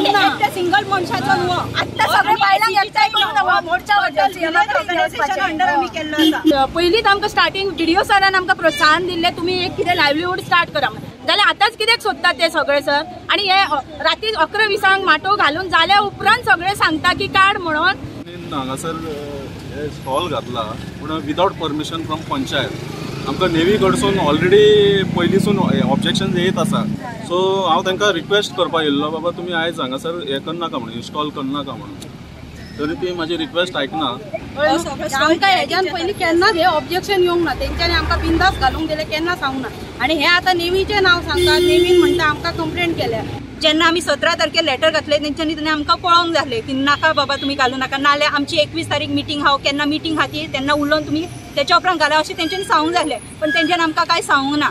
एकट्या सिंगल मनशाचो न्हू, आत्तां सगळे बायलांक एकठांय करून मोर्चा अंडर आमी केल्लो आसा. पयलींच आमकां स्टार्टिंग डीडीओ सरान आमकां प्रोत्साहन दिल्लें, तुमी एक कितें लायवलीहूड स्टार्ट करा म्हणून. जाल्यार आतांच कित्याक सोदतात ते सगळे सर? आनी हे राती 11:20 माटोव घालून जाल्या उपरांत सगळे सांगता की काड म्हणून. हांगासर हे स्टॉल घातला पूण विदावट परमिशन फ्रॉम पंचायत. आमकां नेवी कडसून ऑलरेडी पयलींसून ऑब्जेक्शन येत आसा. सो हांव तांकां रिक्वेस्ट करपाक येयल्लो, बाबा तुमी आयज हांगासर हें करनाका म्हणून, इन्स्टॉल करनाका म्हणून. तरी ती म्हाजी रिक्वेस्ट आयकना. आमकां हेज्यान पयलीं केन्नाच हे ऑब्जेक्शन येवंक ना, तेंच्यांनी आमकां बिंदास घालूंक दिलें, केन्ना सांगूंक ना. आनी हे आतां नेवीचें नांव सांगतात, नेवीन म्हणटा आमकां कंप्लेंट केल्या. जेन्ना आमी 17 तारखेर लेटर घातले तेंच्यांनी तेन्ना आमकां पळोवंक जालें की नाका बाबा तुमी घालूं नाका, नाल्यार आमची 21 तारीख मिटींग आहा, केन्ना मिटींग आहा ती तेन्ना उलोवन तुमी तेच्या उपरांत घाला अशें तेंच्यांनी सांगूंक जालें, पण तेंच्यांनी आमकां कांय सांगूंक ना.